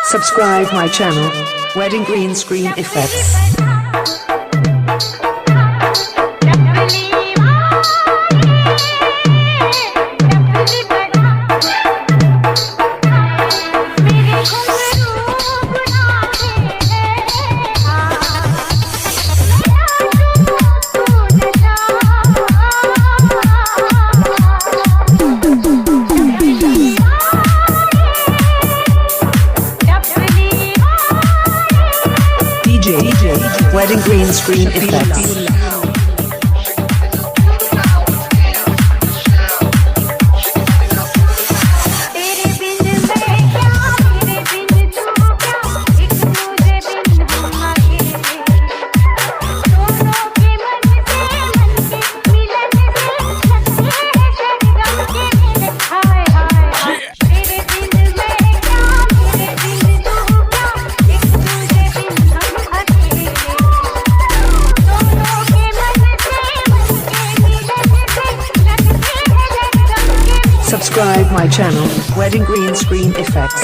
Subscribe my channel, Wedding Green Screen Effects. DJ, Wedding Green Screen Effects. तेरे बिन मैं क्या, तेरे बिन तू क्या, एक दूजे बिन हम अकेले। दोनों के मन से मन के मिलन से लगते हैं सरगम के मेले। हाय हाय, तेरे बिन मैं क्या, तेरे बिन तू क्या, एक दूजे बिन हम अकेले। दोनों के मन से मन के मिलन से लगते हैं सरगम के मेले। Subscribe my channel, Wedding Green Screen Effects.